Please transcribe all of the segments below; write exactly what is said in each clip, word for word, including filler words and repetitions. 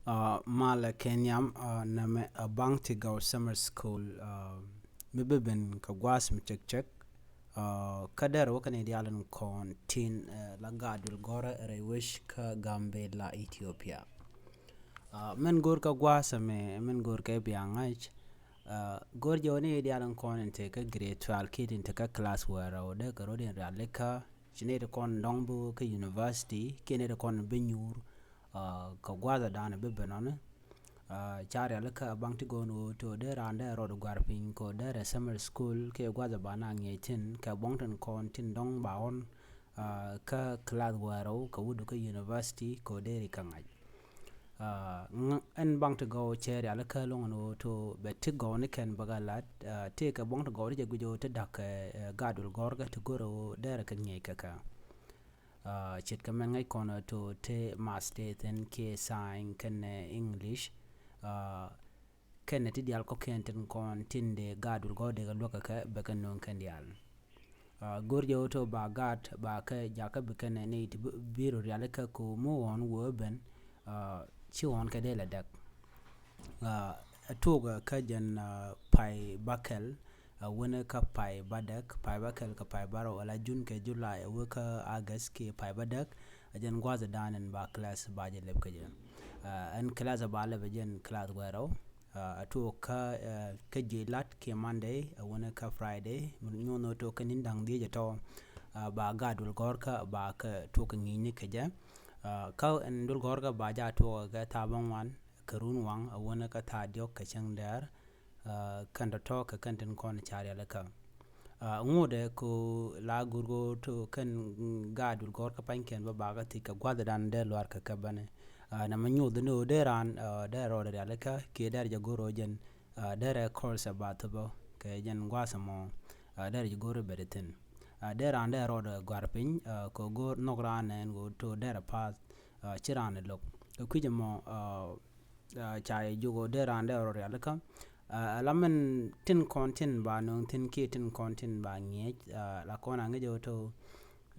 Malɛ kɛ nhiam nɛmɛ a Baŋ ti Gɔw Summer School mi bi ben kɛ gua̱a̱th mi cɛk cɛk. Kä derɛ wä kɛn i̱ diaal in kɔn tin la gaat duël gɔ̱rä rɛy wec kä Gambɛla, Ethiopia. Min go̱o̱r kä gua̱a̱th ɛmɛ, min go̱o̱r kɛ bia ŋa̱c. Go̱o̱r jɛ wä ni i̱ diaal in kɔn in te kä grade twelve kiɛ in te kä class wärä wä dee kɛ rot in rialikä. Ci ni ti kɔn dɔŋ bi wä kä university kiɛ ni ti kɔn bi nyuur kɛ gua̱a̱th dan bi ben ɔni. Ca rialikä Baŋ ti Gɔw ni wä to dee raan dee rɔɔd gua̱r piny ko dee rɛ summer school kiɛ gua̱a̱th ba na ŋiɛc tin kɛ buɔ̱ŋ tin kɔn tin dɔŋ ba ɣɔn kä class wärä wä kɛ wut kä university ko dee ri kä ŋa̱c. Ɛn Baŋ ti Gɔw cɛ rialikä loŋ ni wä to bɛ ti gɔw ni kɛn bä gat lat ti kɛ Baŋ ti Gɔw ti jɛ guic wä ti da̱k kɛ gaat duël gɔ̱rä ti go̱rä wä dee rɛ kɛ ŋiɛc kɛ kɛ. Ce̱tkɛ mɛn ŋäc kɔn to te math te thi̱n kiɛ science kɛnɛ English. Kɛnɛ ti diaal kɔ̱kiɛn tin kɔn tin dee gaat duël gɔ̱rä dee kɛ luäk kɛ kɛ bɛ kɛ nööŋ kɛn diaal. Go̱o̱r jɛ wä to ba gaat ba kɛ jakä bi kɛnɛ ni ti bi rɔ rialikä ko mi ɣɔn wä ben ci ɣɔn kɛ dee lɛ däk. Ɛ tuɔɔk kä jɛn pay bäkɛl ɛ wänä kä pay bädäk, pay bäkɛl kɛ pay bärɔw ala June kɛ July ɛ wä kä August kiɛ pay bädäk. Ɛ jɛn gua̱a̱th dan in ba class ba jɛ lɛp kä jɛ. Ɛn class ba lɛp ɛ jɛn class wärä wä. Ɛ tuɔɔk kä kä ji̱ lat kiɛ Monday ɛ wänä kä Friday. Nyuɔn wä tuɔɔk kä ni̱n da̱ŋ dhieec ɛ tɔ ba gaat duël gɔ̱rä ba kɛ tuɔɔk kɛ ŋi̱i̱cni kɛ jɛ. Kä ɛn duël gɔ̱rä ba jɛ tuɔɔk kɛ thaa bäŋuan kɛ run waŋ ɛ wänä kä thaa diɔ̱k kɛ cäŋ dɛɛr. Kɛn tɔ̱tɔ̱ kɛ kɛn tin kɔn ca rialikä. Ŋotdɛ ko la go̱o̱r ko to kɛn gaat duël gɔ̱rä kä panykiɛn bä bakä thi̱k kɛ gua̱a̱th dan dee luaar kɛ kɛ bäni. Nɛmɛ nyuɔth ni ɣöö dee raan dee rɔɔd rialikä kiɛ dee rɛ jɛ go̱r ɣöö jɛn dee rɛ course ba thop bä kɛ jɛn gua̱a̱th mɔ dee rɛ jɛ go̱r bɛ di thi̱n. Dee raan dee rɔɔd gua̱r piny kɛ go̱r nhɔk raan nɛn ɣöö to dee rɛ path ci raan lo̱k. Kɛ kui̱c ɛmɔ ca yɛ jiök ɣöö dee raan dee rɔ rialikä. Ala min tin kɔn tin ba nööŋ thi̱n kiɛ tin kɔn tin ba ŋiɛc la kɔn a ŋi̱c ɣöö to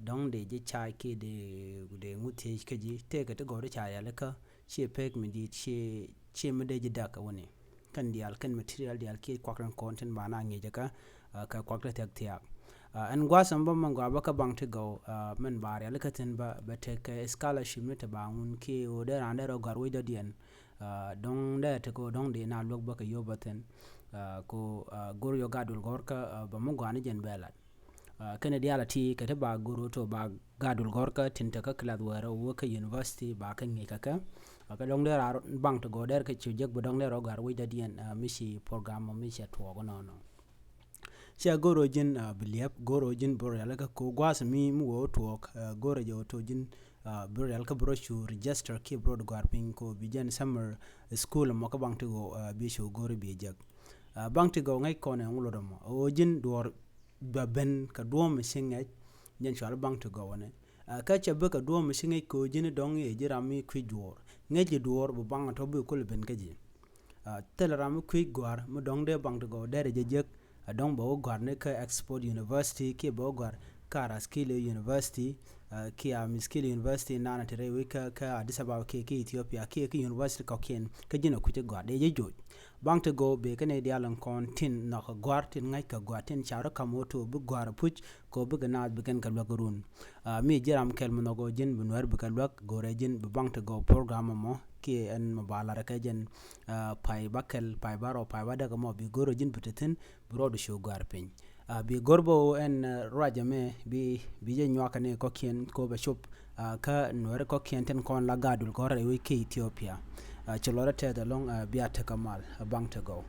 dɔ̱ŋ dee ji̱ ca kiɛ dee ŋut thiec kä ji̱ tëëkɛ ti gɔw ti ca rialikä. Ciɛ pek mi di̱i̱t ciɛ mi dee ji̱ da̱k ɛ wäni. Kɛn diaal kɛn material diaal kiɛ kuak tin kɔn tin ba na ŋi̱i̱cä kä kɛ kuak ti thiak thiaak. Ɛn gua̱a̱th ɛn bä min gɔaa bä kä Baŋ ti Gɔw min ba rialikä thi̱n bä bɛ tekɛ scholarship ni ti ba ŋun kiɛ ɣöö dee raan dee rɔ gɔ̱a̱r wec dɔ̱diɛn. Dɔ̱ŋ dee tekɛ ɣöö dɔ̱ŋ dee na luäk bä kɛ yio̱w bä thi̱n. Ko go̱r yɔ gaat duël gɔ̱rä bä mi gɔaa ni jɛn bɛ lat. Kɛnɛ diaal a ti kɛ ti ba go̱r ɣöö to ba gaat duël gɔ̱rä tin te kä class wärä wä kä university ba kɛ ŋi̱i̱c kɛ kɛ. Kɛ dɔ̱ŋ dee raan Baŋ ti Gɔw dee rɛ kɛ ci jek bi dɔ̱ŋ dee rɔ gɔ̱a̱r wec dɔ̱diɛn mi ci program mɔ mi cɛ tuɔɔk nɔnɔ. Cia go̱r ɣöö ji̱n bi liɛp go̱r ɣöö ji̱n bi rɔ rialikä ko gua̱a̱th mi mi wee wä tuɔɔk go̱r ɣöö jɛ wä to ji̱n bi rɔ rialikä bi rɔ cu register kiɛ bi rɔ gɔ̱a̱r piny ko bi jɛn summer school mɔ kä Baŋ ti Gɔw bi cu go̱r bi jek. Baŋ ti Gɔw ŋäc kɔn ɛŋu lot ɛmɔ ɣöö ji̱n duɔ̱ɔ̱r ba ben kɛ duɔ̱ɔ̱m mi ci ŋɛc. Jɛn cual Baŋ ti Gɔw ɛnɛ kä cɛ bä kɛ duɔ̱ɔ̱m mi ci ŋɛc kɛ ɣöö ji̱n dɔ̱ŋ i̱ ji̱ ram mi kui̱c duɔ̱ɔ̱r ŋäc ji̱ duɔ̱ɔ̱r bi Baŋ a tɔ̱ bi kul ben kä ji̱. Thilɛ ram mi kui̱c gɔ̱a̱r mi dɔ̱ŋ dee Baŋ ti Gɔw derɛ jɛ jek. A dɔ̱ŋ bɛ wä gɔ̱a̱r ni kä Oxford University kiɛ bɛ wä gɔ̱a̱r kä Araskile University kiɛ a Miskile University nana ti rɛy wec kä Addis Ababa kiɛ kä Ethiopia kiɛ kä university kɔ̱kiɛn kä ji̱n a kui̱c gɔ̱a̱r dee jɛ joc. Baŋ ti Gɔw bee kä nɛy diaal in kɔn tin nhɔk gɔ̱a̱r tin ŋa̱c kɛ gɔ̱a̱r tin ca rɔ ka̱m wä to bi gɔ̱a̱r a puc kɛ wä bikɛ naath bi kɛn kɛ luäk run. Mi ji̱ ram kɛl mi nhɔk ɣöö ji̱n bi Nuɛr bikɛ luäk go̱rɛ ji̱n bi Baŋ ti Gɔw program ɛmɔ kiɛ ɛn mɔ ba lar kɛ jɛn pay ba kɛl pay ba rɔ pay ba däk ɛmɔ bi go̱rɛ ji̱n bi te thi̱n bi rɔɔdu cu gɔ̱a̱r piny. Bi go̱r bä ɣöö ɛn ruac ɛmɛ bi jɛ nyuak kɛ ni kɔ̱kiɛn ko bɛ cop kä Nuɛr kɔ̱kiɛn tin kɔn la gaat duël gɔ̱rä rɛy wec kä Ethiopia. Ci lɔrä tɛth ɛlɔ̱ŋ bia tekɛ mal Baŋ ti Gɔw.